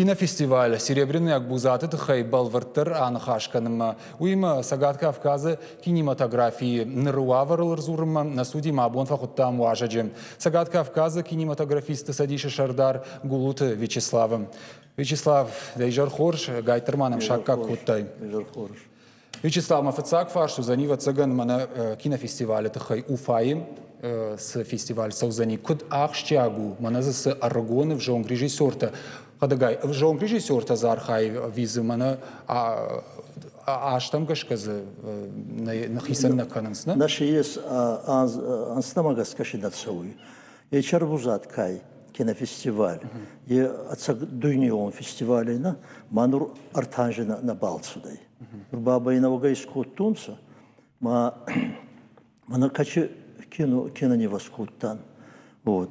Кинофестиваль «Серебряный Акбузат»-ы тыххӕй бӕлвырддӕр аныхас кӕнынмӕ, уыимӕ Цӕгат Кавказы кинематографийы ныры уавӕрыл ӕрдзурынмӕ нӕ студимӕ абон фӕхуыдтам уазӕджы. Цӕгат Кавказы кинематографистты цӕдисы сӕрдар Гулуты Вячеславы. Вячеслав, дӕ изӕр хорз, гайттӕр ма нӕм саккаг кодтай. Изӕр хорз. Вячеслав, мӕ фыццаг фарст уыдзӕни, ӕвӕццӕгӕн, мӕнӕ кинофестивалы тыххӕй Уфайы цы фестиваль цӕудзӕни, куыд ахсджиаг у, мӕнӕ дзы цы ӕрыгон ӕвзонг режиссертӕ, хӕдӕгай, ӕвзонг режиссертӕ дзы архайы ӕви дзы мӕнӕ азтӕм гӕсгӕ дзы хицӕн нӕ кӕнынц, нӕ? Наше есть ӕнзтӕмӕ гӕсгӕ си нӕ цӕуй. Е Чербузат кай кинофестиваль, е ӕцӕг дуйнеон фестиваль нӕ, ма нур ӕртанжи нӕбал цудӕй. Нур бабӕй нӕуӕгӕй искодтонцӕ, ма мӕнӕ качи кино, кино не воскодтан. Вот.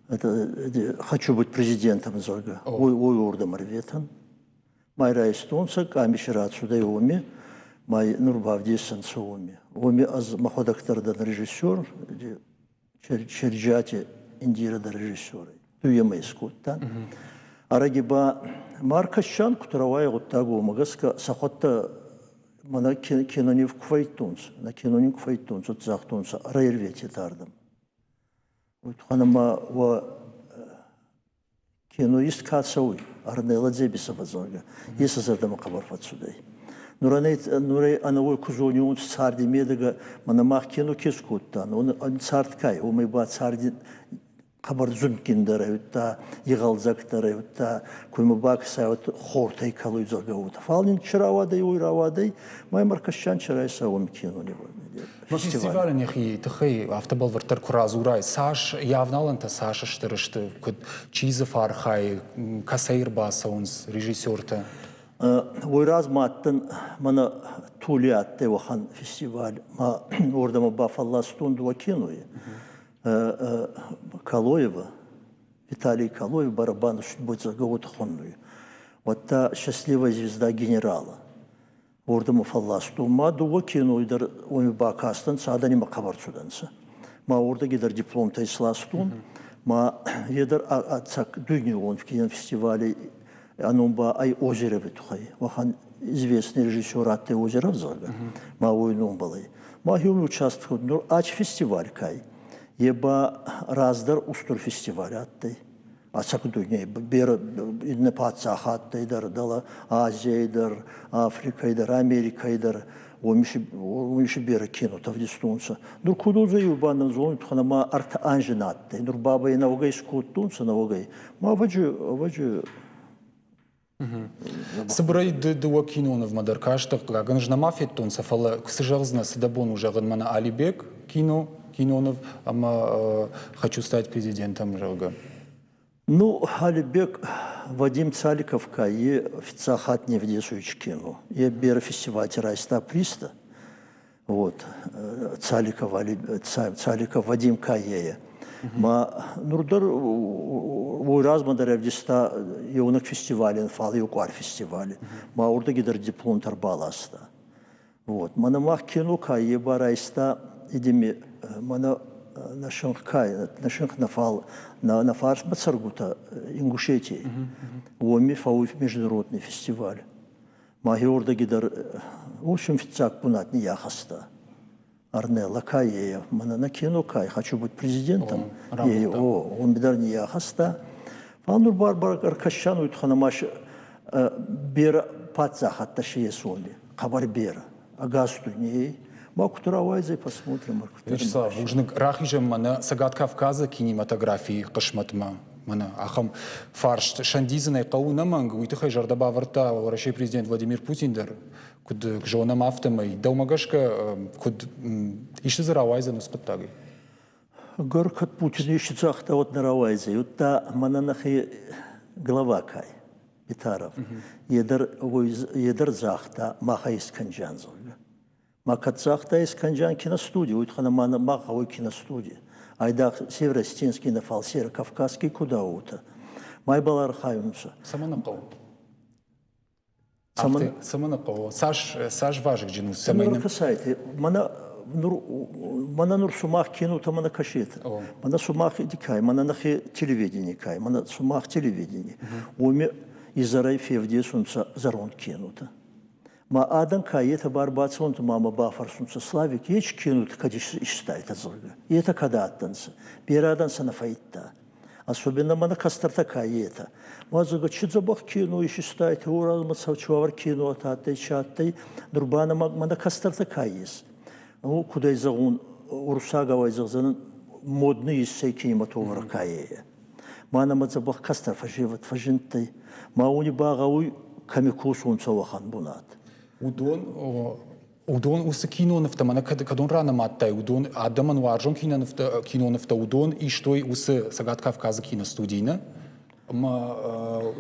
Это, хочу быть президентом, зӕгъгӕ. Ой, ой, ордӕм ӕрветӕн. Май райстонцӕ, къамиси рацудӕй уоми, май нур бавдесӕнцӕ уоми. Уоми ӕз мӕхуӕдӕг дӕр дӕн режиссер, Черджиати Индира дӕр режиссерӕй. Дуемӕ искодтан. Ӕрӕги ба Маркасчан куд рауайа гъуддаг, уомӕ гӕсгӕ сӕхуӕдтӕ мӕнӕ кинонив ку фӕййидтонцӕ, нӕ кинонив ку фӕййидтонцӕ, загътонцӕ, ӕрӕрвететӕ ардӕм. Уой туххӕн ӕма уӕ киноист ка цӕуй, Арнелла Дзебисова, зӕгъгӕ, е сӕ зӕрдӕмӕ хъӕбӕр фӕццудӕй. Нурӕй ӕнӕуой ку зониуонцӕ царди медӕгӕ, мӕнӕ мах кино ке скодтан, он цард кай, уомӕй ба царди хъӕбӕр зундгиндӕр ӕй, удта игъӕлдзӕгдӕр ӕй, удта куймӕ бакӕсай, хортӕй кӕлуй, зӕгъгӕ, уотӕ. Фал нин чи рауадӕй, уой рауадӕй, ма Маркасян чи райса уоми кино Фестивалӕн йӕхи тыххӕй афтӕ бӕлвырддӕр куы радзурай, цас йӕ авналӕнтӕ цас стыр сты, куыд чи дзы фӕархайы, кӕцӕй ӕрбацӕуынц режиссертӕ? Уой размӕ адтӕн мӕнӕ Тули адтӕй уӕхӕн фестиваль, ма уордӕмӕ бафӕлластон дууӕ кинойи. Калоева, Виталий Калоев барабан судьбой уотӕ хоннуй. Уӕдта «Счастливая звезда генерала». Уордӕмӕ фӕлластон. Ма дууӕ киной дӕр уоми бакастӕнцӕ, адӕнимӕ хъӕбӕр цудӕнцӕ. Ма уордӕги дӕр дипломтӕ исластон. Ма е дӕр ӕцӕг дуйнеуон кинофестивали ӕ ном ба ӕй Озерови туххӕй. Уӕхӕн известный режиссер адтӕй Озеров, зӕгъгӕ, ма уой номбӕл ӕй. Ма хеуми участвовал нур ач фестиваль кай, е ба раздӕр устур фестиваль адтӕй. Ӕцӕг дуйней берӕ иннӕ паддзахадтӕй дӕр, дӕлӕ Азийӕй дӕр, Африкӕй дӕр, Америкӕй дӕр уоми си берӕ кинотӕ ӕвдистонцӕ. Нур куд уодзӕй ба нӕ зонуй, туххӕн ӕма ӕртӕ анзи на адтӕй. Нур бабӕй нӕуӕгӕй искодтонцӕ, нӕуӕгӕй. Ма ӕвӕджи, ӕвӕджи Цыбырӕй ды дыууӕ кинонывмӕ дӕр кастӕ, хъыгагӕн, ӕз нӕма федтон сӕ, фӕлӕ цы зӕгъдзынӕ, цы дӕ бон у зӕгъын мӕнӕ Алибег кино, киноныв ӕмӕ «Хочу стать президентом», зӕгъгӕ? Ну, Алибег Вадим Цаликов кайи фиццаг хатт не вдесуй кино. Е берӕ фестивальти райста призтӕ. Вот, Цаликов, Цаликов Вадим Кайея. Ма нур дӕр уой размӕ дӕр ӕвдиста еунӕг фестивален, фал еу къуар фестивали. Ма урдӕги дӕр дипломтӕ ӕрбаласта. Вот. Мӕнӕ мах кино Кайе ба райста идеми мӕнӕ на синх Кай, на синх на фал на фарсмӕ цӕргутӕ Ингушетии. Уоми фӕууй международный фестиваль. Мӕхе уордӕги дӕр, в общем, фиццаг бунат ниййахӕста. Арнелла Каея, мӕнӕ нӕ кино Кай, хочу быть президентом. О, он дӕр ниййахӕста. Фал нур бар-бар ӕркӕсӕн уй туххӕн ӕма берӕ паддзахӕдтӕ си ес уоми, хъӕбӕр берӕ. Ӕгас дуйней. Ма куд рауайдзӕй, посмотрим. Вячеслав, бузныг. Рахизӕм мӕнӕ Цӕгат Кавказы кинематографийы хъысмӕтмӕ. Мӕнӕ ахӕм фарст сӕндидзынӕй хъӕуы ӕнӕмӕнг, уый тыххӕй зӕрдӕ бавӕрдта Уӕрӕсейы президент Владимир Путин дӕр. Куыд зонӕм, афтӕмӕй дӕумӕ гӕсгӕ куыд исты дзы рауайдзӕн уыцы хъуыддагӕй? Гор кӕд Путин исты загъта, уӕд нӕ рауайдзӕй. Удта мӕнӕ нӕхи глава кай, Битаров, е дӕр загъта, махӕй искӕнджан, зӕгъгӕ. Ма кӕд загъта искӕнджан киностуди, уой туххӕн ма ма гъӕуй киностуди. Айдагъ Северо-Осетинский нӕ, фал Северо-Кавказский куд уотӕ. Ма ибӕл архайунцӕ. Цӕмӕн хъӕуы? Цӕмӕн, цӕмӕн хъӕуы? Цас, цас вазыгджын у? Цӕмӕй ныр кӕсайте, мӕнӕ нур мӕнӕ нур сумах кинотӕ мӕнӕ кӕсетӕ. Мӕнӕ сумах идикай, мӕнӕ нӕхе телевидение кай, мӕнӕ сумах телевидение. Уоми Изӕрӕй февдесунцӕ зӕронд кинотӕ. Ма адӕн ка етӕ бар бацӕунцӕ ма мӕ бафӕрсунцӕ, Славик, ечи кинотӕ кӕд истайтӕ, зӕгъгӕ. Етӕ кӕд адтӕнцӕ? Берӕ адӕн сӕ нӕ фӕййидта. Особенно мӕнӕ кӕстӕртӕ ка етӕ. Ма зӕгъгӕ, чи дзӕбӕх кино исистайтӕ, уоразмӕ цӕуӕр кинотӕ адтӕй, чи адтӕй, нур ба нӕмӕ мӕнӕ кӕстӕртӕ ка ес. Ну, куд ӕй зӕгъун, уруссагау ӕй зӕгъдзӕнӕн, модный иссӕй кинематограф ка е. Ма нӕмӕ дзӕбӕх кӕстӕр фӕсевӕд фӕззиндтӕй. Ма уони ба гъӕуй кӕми косунцӕ уӕхӕн бунат. Уыдон уыдон уыцы кинонывтӕ мӕнӕ кӕдон ранымадтай, уыдон адӕмӕн уарзон кинонывтӕ, кинонывтӕ уыдон истой уыцы Цӕгат Кавказы киностудийы, нӕ? Ӕмӕ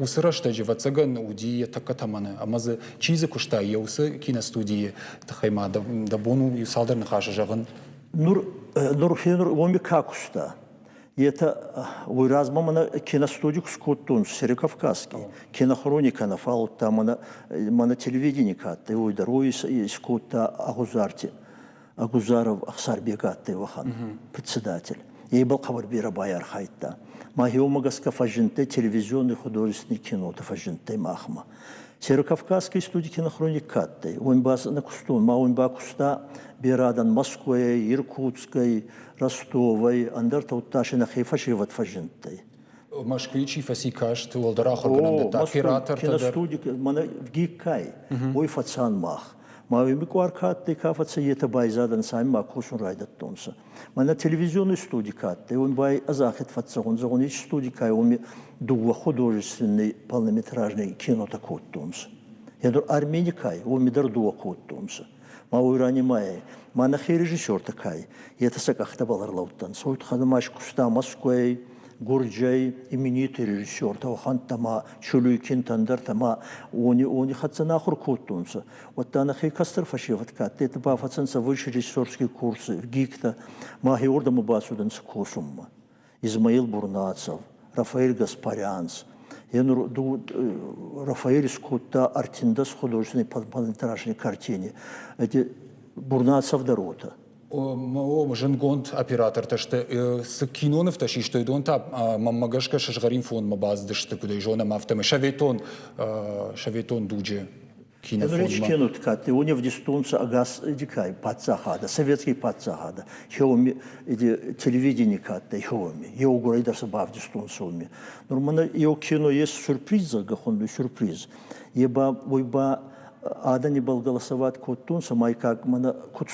уыцы рӕстӕджы, ӕвӕццӕгӕн, уыди йӕ тӕккӕ тӕмӕны. Ӕмӕ дзы чи дзы куыста, йӕ уыцы киностудийы тыххӕй ма дӕ бон у иу цалдӕр ныхасы зӕгъын? Нур, нур, нур уоми ка куста, етӕ уой размӕ мӕнӕ киностуди ку скодтон Северокавказский, кинохроника нӕ фаудта, мӕнӕ, мӕнӕ телевидение ка адтӕй, уой дӕр уой искодта Агъузарти Агузаров Ӕхсарбег адтӕй уӕхӕн председатель. Ибӕл хъӕбӕр берӕ байархайдта. Ма еумӕ гӕсгӕ фӕззиндтӕй телевизионный художественный кинотӕ фӕззиндтӕй махмӕ. Северокавказский студий кинохроник ка адтӕй, уой ба нӕ кустон, ма уой ба куста берӕ адӕн Москвӕй, Иркутскӕй, Ростовӕй, ӕндӕртӕ удта си нӕхе фӕсевӕд фӕззиндтӕй. Мӕскуйы чи фӕци каст, уӕлдӕр ахуыргӕнӕндӕттӕ, оператортӕ дӕр. Киностуди мӕнӕ ВГИК-ӕй, уой фӕцан мах. Ма уими къуар ка адтӕй, ка фӕцӕй, етӕ байзадӕнцӕ, ами ма косун райдӕдтонцӕ. Мӕнӕ телевизионный студи ка адтӕй, уоми ба ӕз ахид фӕццӕгъун, зӕгъун, еци студи ка уоми дууӕ художественный полнометражный кинотӕ кодтонцӕ. Е дӕр Арменикӕй, уоми дӕр дууӕ кодтонцӕ. Ма уой ранимайӕй, ма нӕхе режиссертӕ ка ӕй, етӕ сӕ къӕхтӕбӕл ӕрлӕудтӕнцӕ. Уой туххӕн ма искуста Москвӕй, Гурджӕй именитый режиссертӕ, уӕхӕнттӕ ма Чулюйкинтӕ, ӕндӕртӕ ма уони, уони хӕццӕ нӕ ахур кодтонцӕ. Уӕдта нӕхе кӕстӕр фӕсевӕд ка адтӕй, етӕ ба фӕцӕнцӕ высший режиссерские курсы, ВГИКтӕ, ма хеуордӕмӕ бацудӕнцӕ косунмӕ. Измаил Бурнацев, Рафаэль Гаспарянц. Е нур Рафаэль скодта ӕртиндӕс художественной полнометражной картине. Эти Бурнацев дӕр уотӕ. Зындгонд оператортӕ сты. Цы кинонывтӕ систой, уыдон та мӕнмӕ гӕсгӕ сызгъӕрин фонмӕ бацыдысты, куыд ӕй зонӕм, афтӕмӕй советон, советон дуджы кинофонмӕ. Кинот кӕдти уони ӕвдистонцӕ ӕгас дикай паддзахадӕ, советский паддзахадӕ. Хеуми телевидение кӕдтӕй хеуми, еугурӕй дӕр сӕ бавдистонцӕ уоми. Нур мӕнӕ еу кино ес сюрприз, зӕгъгӕ, хуннуй сюрприз. Е ба уой ба адӕни голосовать кодтонцӕ, ма как мӕнӕ куд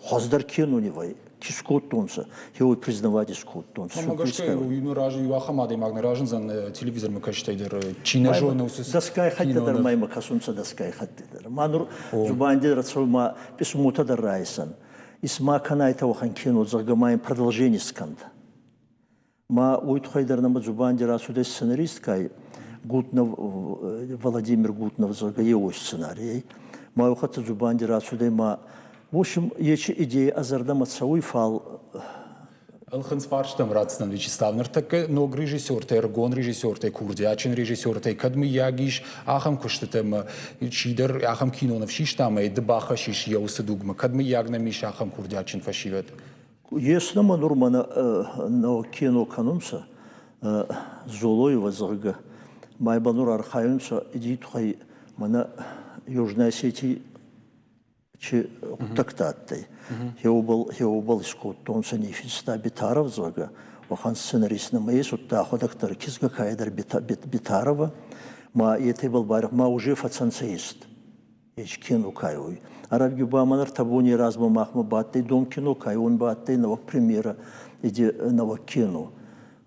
хуӕздӕр кинонивӕй скодтонцӕ, хеуой признавать скодтонцӕ. Мӕ гӕсгӕ, иу разы иу ахӕм адӕймаг нӕ разындзӕн телевизормӕ кӕсджытӕй дӕр, чи нӕ зоны уыцы Дӕсгай хӕттӕ дӕр ма имӕ кӕсунцӕ дӕсгай хӕтти дӕр. Ма нур дзубанди дӕр цӕуй ма писмотӕ дӕр райсӕн. Исма кӕнайтӕ уӕхӕн кино, зӕгъгӕ, ма ин продолжение скӕнтӕ. Ма уой туххӕй дӕр нӕмӕ дзубанди рацудӕй сценаристкӕй Гутнов Владимир Гутнов, зӕгъгӕ, еуой сценарийӕй. Ма уой хӕццӕ дзубанди рацудӕй ма в общем, ечи идея ӕ зӕрдӕмӕ цӕуй, фал Ӕлхынцъ фарстӕм ратдзынӕн, Вячеслав. Ныртӕккӕ ног режиссертӕ, ӕрыгон режиссертӕ, курдиатджын режиссертӕй кӕд мыййаг ис ахӕм куыстытӕ ӕмӕ чидӕр ахӕм киноныв систа ӕмӕ ды бахӕссис йӕ уыцы дугмӕ, кӕд мыййаг нӕм ис ахӕм курдиатджын фӕсивӕд? Ес нӕмӕ нур мӕнӕ нӕуӕг кино кӕнунцӕ Золоева, зӕгъгӕ, ма ибӕл нур архайунцӕ иди туххӕй мӕнӕ Южная Осетий чи гъуддӕгтӕ адтӕй. Еубӕл, еубӕл искодтонцӕ ниффинста Битаров, зӕгъгӕ, уӕхӕн сценарист нӕмӕ ес, удта ӕхуӕдӕг дӕр кизгӕ кайдӕр Битарова, ма етебӕл байрах, ма уже фӕцӕнцӕ ист. Ес кино кайуй. Арабги ба мӕн ӕртӕ бони размӕ махмӕ бадтӕй дом кино кайун бадтӕй нӕуӕг премьера иди нӕуӕг кино.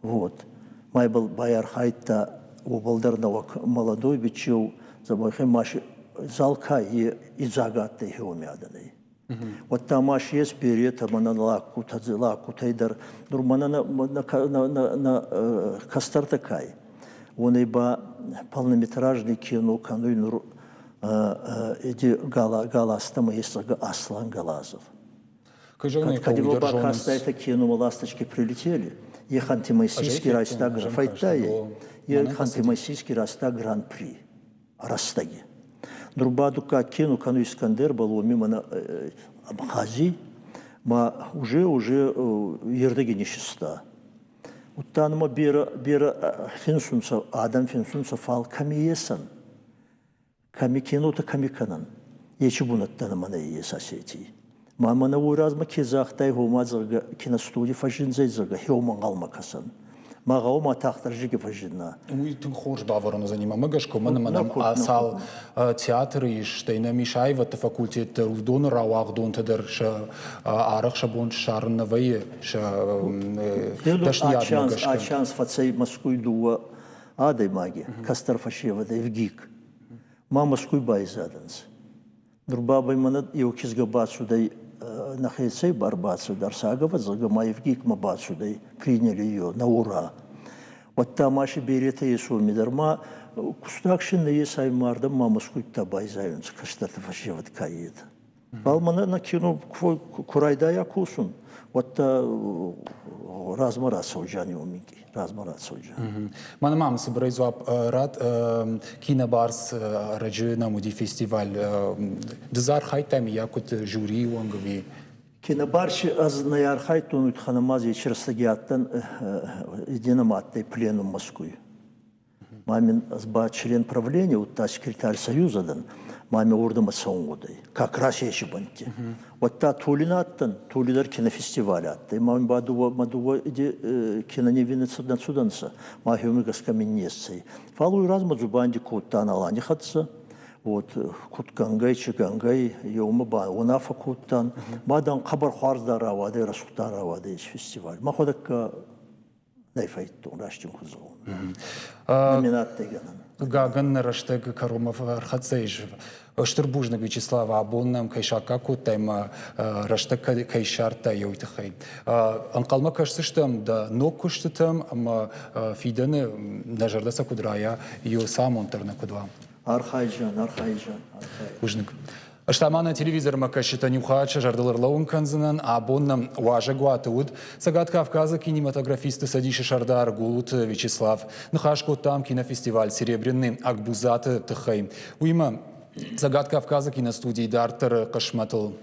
Вот. Майбал байархайдта уобӕл дӕр нӕуӕг молодой бичеу забойхе маш зал ка е идзаг адтӕй хеуми адӕнӕй. Уӕдта ма си ес беретӕ мӕнӕ лаккутӕ, лаккутӕй дӕр. Нур мӕнӕ на, на, на, на кӕстӕртӕ кай. Уонӕй ба полнометражный кино кӕнуй нур эти галастама есть Аслан Галазов. Когда бакастайта кино «Ласточки прилетели», е Ханты-Мансийский раста файтай, е Ханты-Мансийский раста гран-при растаги. Нурбаду ка кино кану Искандер был мимо на Абхазии, ма уже уже ердеги нечиста. Удта нума берӕ, берӕ финсунцӕ, адӕм финсунцӕ, фал кӕми есӕн? Кӕми кинотӕ кӕми кӕнӕн? Ечи бунӕттӕ нӕмӕ нӕййес Осетий. Ма мӕнӕ уой размӕ ке загътай, гъома, зӕгъгӕ, киностуди фӕззиндзӕй, зӕгъгӕ, хеумӕ ӕнгъӕлмӕ кӕсӕн. Ма гъӕумӕ тагъддӕр зиги фӕззинна. Уый тынг хорз бавӕрӕн уыдзӕни мӕмӕ гӕсгӕ, уымӕн ӕмӕ нӕм цал театры ис, стӕй нӕм ис аивӕдты факультет дӕр, уыдоны рауагъдонтӕ дӕр сӕ арӕх сӕ бон ссарын нӕ вӕййы сӕ дӕсныйадмӕ гӕсгӕ. Ачанс фӕцӕй Мӕскуй дууӕ адӕймаги, кӕстӕр фӕсевӕд ВГИК. Ма Мӕскуй байзадӕнцӕ. Нур бабӕй мӕнӕ еу кизгӕ бацудӕй нӕхецӕй ба ӕрбацудӕй Арсагова, зӕгъгӕ, ма ВГИК-мӕ бацудӕй, приняли ее на ура. Уӕдта ма си беретӕ ес уоми дӕр ма кустаг син нӕййес ай мардӕн ма Мӕскуйттӕ байзайунцӕ кӕстӕртӕ фӕсевӕд ка етӕ. Фал мӕнӕ нӕ кино ку райдайа косун, уӕдта размӕ рацӕуджани уомики, размӕ рацӕуджани. Мӕнӕ ма цыбырӕй дзуапп рат Кинобарс ӕрӕджы нӕм уыди фестиваль. Ды дзы архайдтай миййаг куыд жюрийы уӕнг ӕви? Кинобарси ӕз нӕ архайдтон, уый туххӕн ӕма ӕз рӕстӕги адтӕн едином адтӕй пленум Москвы. Ма мин ӕз ба член правления, удта секретарь союза дӕн, ма ми уордӕмӕ цӕун гъудӕй, как раз ечи бӕнтти. Уӕдта Тулин адтӕн, Тули дӕр кинофестиваль адтӕй, ма мин ба дууӕ, ма дууӕ киноневи нӕ цудӕнцӕ, ма хеуми гӕсгӕ мин не ссӕй. Фал уой размӕ дзубанди кодтан Алани хӕццӕ, вот куд гӕнгӕй, чи гӕнгӕй, еумӕ ба унаффӕ кодтан. Ма дан хъӕбӕр хуарз дӕр рауадӕй, рӕсугъд дӕр рауадӕй фестиваль. Мӕхуӕдӕг нӕ фӕйдтон, раст ин куд зӕгъон. Номинаттӕ гӕнӕн. Хъыгагӕн, нӕ рӕстӕг кӕронмӕ ӕрхӕццӕ ис. Стыр бузныг, Вячеслав, абон нӕм кӕй саккаг кодтай ӕмӕ рӕстӕг кӕй ссардтай, уый тыххӕй. Ӕнхъӕлмӕ кӕсдзыстӕм дӕ ног куыстытӕм ӕмӕ фидӕны нӕ зӕрдӕ сӕ куыд райа, йӕ амонд дӕр нӕ куыд уа. Архайджан, архайджан, архайджан. Бузныг. Ӕз та ма нӕ телевизормӕ кӕсджытӕн иу хатт сӕ зӕрдыл ӕрлӕууын кӕндзынӕн. Абон нӕм уазӕгуаты уыд Цӕгат Кавказы кинематографистты цӕдисы сӕрдар Гулуты Вячеслав. Ныхас кодтам кинофестиваль «Серебряный Акбузат»-ы тыххӕй. Уыимӕ Цӕгат Кавказы киностудийы дарддӕры хъысмӕтыл.